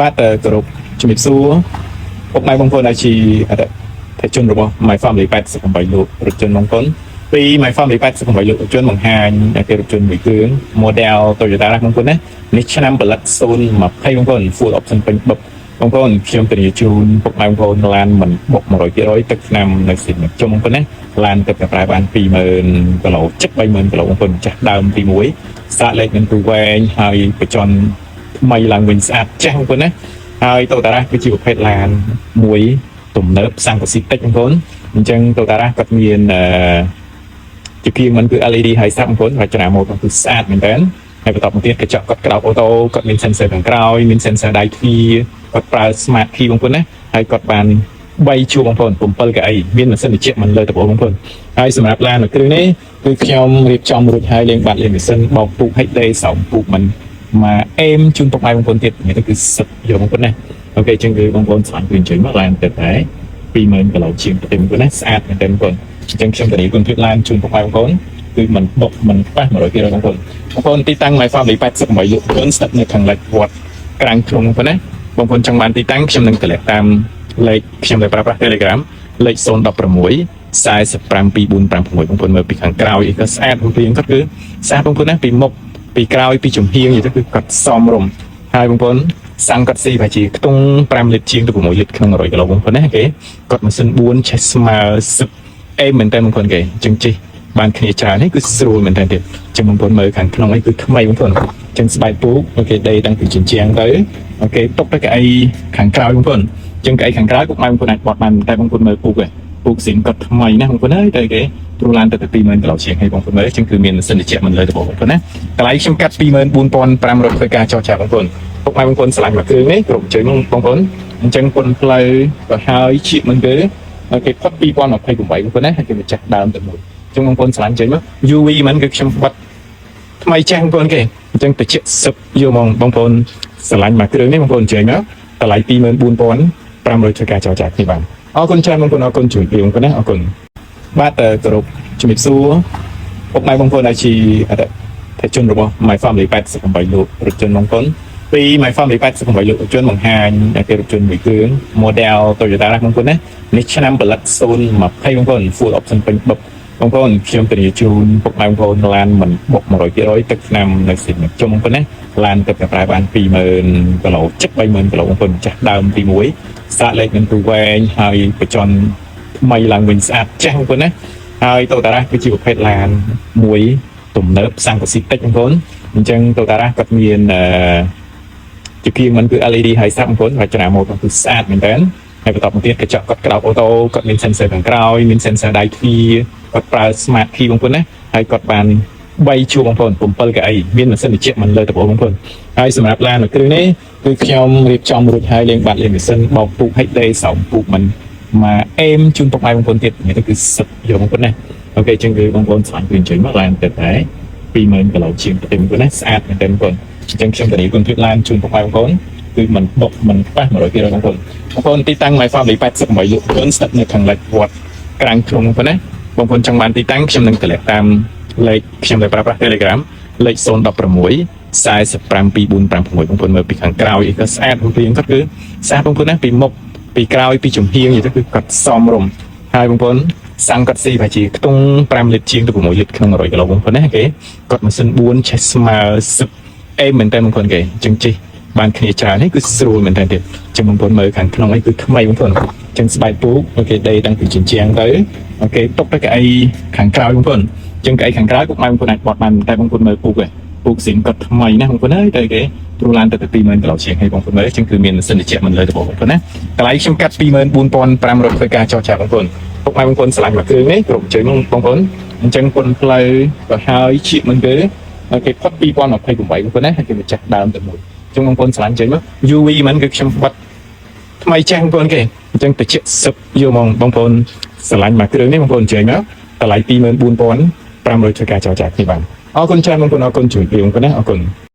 បាទគោរពជំរាបសួរពុកម៉ែបងប្អូនដែលជាអតិថិជនរបស់ My Family 88លោករថយន្តបងប្អូនពី My Family 88លោករថយន្តបង្ហាញដល់គេរថយន្តមួយគ្រឿង model Toyota ណាបងប្អូនណានេះឆ្នាំផលិត020បងប្អូន full option ពេញបឹបបងប្អូនខ្ញុំធានាជូនពុកម៉ែបងប្អូនឡានមិនបុក100%ទឹកឆ្នាំនៅស៊ីជុំបងប្អូនណាឡានទឹកតែប្រែបាន20000គីឡូជិត30000គីឡូបងប្អូនចាស់ដើមទី1សាកលេខនឹងទូវែងហើយបច្ចុប្បន្ន ថ្មីឡើងវិញស្អាតចាស់បងប្អូនណាហើយ Toyota Rush គឺជាប្រភេទឡានមួយទំនើបសាំងកស៊ីតិចបងប្អូនអញ្ចឹង Toyota Rush គាត់មានអឺជាគៀងមិនគឺ LED ហើយស្រាប់បងប្អូនរចនាម៉ូដគឺស្អាតមែនតើហើយបន្តមកទៀតកញ្ចក់គាត់ក្រោក auto គាត់មាន sensor ខាងក្រោយមាន sensor ដៃទ្វារគាត់ប្រើ smart key បងប្អូនណាហើយគាត់បាន3ជួរបងប្អូន7កៅអីមានម៉ាស៊ីនត្រជាក់មិនលើដំបូលបងប្អូនហើយសម្រាប់ឡានមួយគ្រឿងនេះគឺខ្ញុំរៀបចំរួចហើយលេងបាត់លេងម៉ាស៊ីនបោកពូកឲ្យដេសោមពូកមិន មកអេមជូនពុកម៉ែបងប្អូនទៀតនេះទៅគឺសិតយកបងប្អូនណាOK អញ្ចឹងគឺបងប្អូនស្លាញ់គឺអញ្ជើញមកឡានទៅតែ20000គីឡូជាងទៅបងប្អូនណាស្អាតមែនទែនបងប្អូនអញ្ចឹងខ្ញុំធានាគុណភាពឡានជូនពុកម៉ែបងប្អូនគឺមិនបុកមិនប៉ះ100%បងប្អូនបងប្អូនទីតាំង My Family 88លោកបងប្អូនស្ថិតនៅខាងលិចវត្តក្រាំងធ្នង់បងប្អូនណាបងប្អូនចង់បានទីតាំងខ្ញុំនឹងតម្លាក់តាមលេខខ្ញុំដែលប្រើប្រាស់ Telegram លេខ016 45 2456បងប្អូនមើលពីខាងក្រោយអីក៏ស្អាតបងប្អូនគាត់គឺស្អាតបងប្អូនណាពីមុខ ពីក្រោយពីចំហៀងនិយាយទៅគឺគាត់សមរម្យហើយបងប្អូនសាំងគាត់ស៊ីប្រហែលជាខ្ទង់5លីត្រជាងទៅ6លីត្រក្នុង100គីឡូបងប្អូនណាគេគាត់ម៉ាស៊ីន4ឆេះស្មើសឹកអេមមែនតើបងប្អូនគេអញ្ចឹងជិះបានគ្នាច្រើននេះគឺស្រួលមែនតើទៀតអញ្ចឹងបងប្អូនមើលខាងក្នុងអីគឺថ្មីបងប្អូនអញ្ចឹងស្បែកពូក OK ដេតាំងពីជញ្ជាំងទៅ OK ទុកទៅកៅអីខាងក្រោយបងប្អូនអញ្ចឹងកៅអីខាងក្រោយពុកម៉ែបងប្អូនអាចបត់បានតែបងប្អូនមើលពូកឯងពូកស៊ីងគាត់ថ្មីណាបងប្អូនអើយទៅគេទ្រូឡានទៅតែ20000គីឡូជាងហើយបងប្អូនមើលអញ្ចឹងគឺមានម៉ាស៊ីនត្រជាក់មិនលើដំបូលបងប្អូនណា តម្លៃខ្ញុំកាត់24,500ធ្វើការចរចាបងប្អូនពុកម៉ែបងប្អូនស្រឡាញ់មួយគ្រឿងនេះគ្រប់អញ្ជើញបងប្អូនអញ្ចឹងពុនផ្លូវក៏ហើយជាមិនគឺគេផុត2028បងប្អូនណាហើយគេម្ចាស់ដើមទៅមួយអញ្ចឹងបងប្អូនស្រឡាញ់អញ្ជើញមក UV មិនគឺខ្ញុំបិទថ្មីចាស់បងប្អូនគេអញ្ចឹងតិចសឹបយកមកបងប្អូនស្រឡាញ់មួយគ្រឿងនេះបងប្អូនអញ្ជើញមកតម្លៃ24,500ធ្វើការចរចាគ្នាបានអរគុណច្រើនបងប្អូនអរគុណជួយបងប្អូនណាអរគុណបាទគោរពជំរាបសួរពុកម៉ែបងប្អូនដែលជាអតិ ថិជនរបស់ My Family 88លោករថយន្តបងប្អូនពី My Family 88លោករថយន្តបង្ហាញដល់គេរថយន្តមួយគ្រឿង model Toyota ណាបងប្អូនណានេះឆ្នាំផលិត020បងប្អូន full option ពេញបឹបបងប្អូនខ្ញុំធានាជូនពុកម៉ែបងប្អូនឡានមិនបុក100%ទឹកឆ្នាំនៅស៊ីជុំបងប្អូនណាឡានទឹកតែប្រែបាន20000គីឡូជិត30000គីឡូបងប្អូនចាស់ដើមទី1សាកលេខនឹងទូវែងហើយបច្ចុប្បន្នថ្មីឡើងវិញស្អាតចាស់បងប្អូនណាហើយ Toyota Rush គឺជាប្រភេទឡានមួយ ទំនើបសាំងកស៊ីតិចបងប្អូនអញ្ចឹង Toyota Rush គាត់មានអឺជាគៀងមិនគឺ LED ហើយស្រាប់បងប្អូនរចនាម៉ូដគឺស្អាតមែនតើហើយបន្តមកទៀតកញ្ចក់គាត់ក្រោក auto គាត់មាន sensor ខាងក្រោយមាន sensor ដៃទ្វារគាត់ប្រើ smart key បងប្អូនណាហើយគាត់បាន3ជួរបងប្អូន7កៅអីមានម៉ាស៊ីនត្រជាក់មិនលើដំបូលបងប្អូនហើយសម្រាប់ឡានមួយគ្រឿងនេះគឺខ្ញុំរៀបចំរួចហើយលេងបាត់លេងម៉ាស៊ីនបោកពូកឲ្យដេសោមពូកមិនមកអេមជូនពុកម៉ែបងប្អូនទៀតនេះទៅគឺសិតយកបងប្អូនណា OK អញ្ចឹងគឺបងប្អូនស្លាញ់គឺអញ្ជើញមកឡានទៅតែ20000គីឡូជាងទៅបងប្អូនណាស្អាតមែនទែនបងប្អូនអញ្ចឹងខ្ញុំធានាគុណភាពឡានជូនពុកម៉ែបងប្អូនគឺមិនបុកមិនប៉ះ100%បងប្អូនបងប្អូនទីតាំង My Family 88លោកបងប្អូនស្ថិតនៅខាងលិចវត្តក្រាំងធ្នង់បងប្អូនណាបងប្អូនចង់បានទីតាំងខ្ញុំនឹងតម្លាក់តាមលេខខ្ញុំដែលប្រើប្រាស់ Telegram លេខ016 45 2456បងប្អូនមើលពីខាងក្រោយអីក៏ស្អាតបងប្អូនគាត់គឺស្អាតបងប្អូនណាពីមុខពីក្រោយពីចំហៀងនិយាយទៅគឺគាត់សមរម្យហើយបងប្អូនសាំងគាត់ស៊ីប្រហែលជាខ្ទង់5លីត្រជាងទៅ6លីត្រក្នុង100គីឡូបងប្អូនណាគេគាត់ម៉ាស៊ីន4ឆេះស្មើសឹកអេមមែនតើបងប្អូនគេអញ្ចឹងជិះបានគ្នាច្រើននេះគឺស្រួលមែនតើទៀតអញ្ចឹងបងប្អូនមើលខាងក្នុងអីគឺថ្មីបងប្អូនអញ្ចឹងស្បែកពូក OK ដេតាំងពីជញ្ជាំងទៅ OK ទុកទៅកៅអីខាងក្រោយបងប្អូនអញ្ចឹងកៅអីខាងក្រោយពុកម៉ែបងប្អូនអាចបត់បានតែបងប្អូនមើលពូកឯងពូកស៊ីងគាត់ថ្មីណាបងប្អូនអើយទៅគេទ្រូឡានទៅតែ20000គីឡូជាងហើយបងប្អូនមើលអញ្ចឹងគឺមានម៉ាស៊ីនត្រជាក់មិនលើដំបូលបងប្អូនណាតម្លៃខ្ញុំកាត់24,500ធ្វើការចរចាបងប្អូនពុកម៉ែបងប្អូនស្រឡាញ់មួយគ្រឿងនេះគ្រប់អញ្ជើញបងប្អូនអញ្ចឹងពុនផ្លូវក៏ហើយជាមិនគឺគេផុត2028បងប្អូនណាហើយគេម្ចាស់ដើមទៅមួយអញ្ចឹងបងប្អូនស្រឡាញ់អញ្ជើញមក UV មិនគឺខ្ញុំបិទថ្មីចាស់បងប្អូនគេអញ្ចឹងតិចសឹបយកមកបងប្អូនស្រឡាញ់មួយគ្រឿងនេះបងប្អូនអញ្ជើញមកតម្លៃ24,500ធ្វើការចរចាគ្នាបានអរគុណច្រើនបងប្អូនអរគុណជួយបងប្អូនណាអរគុណ។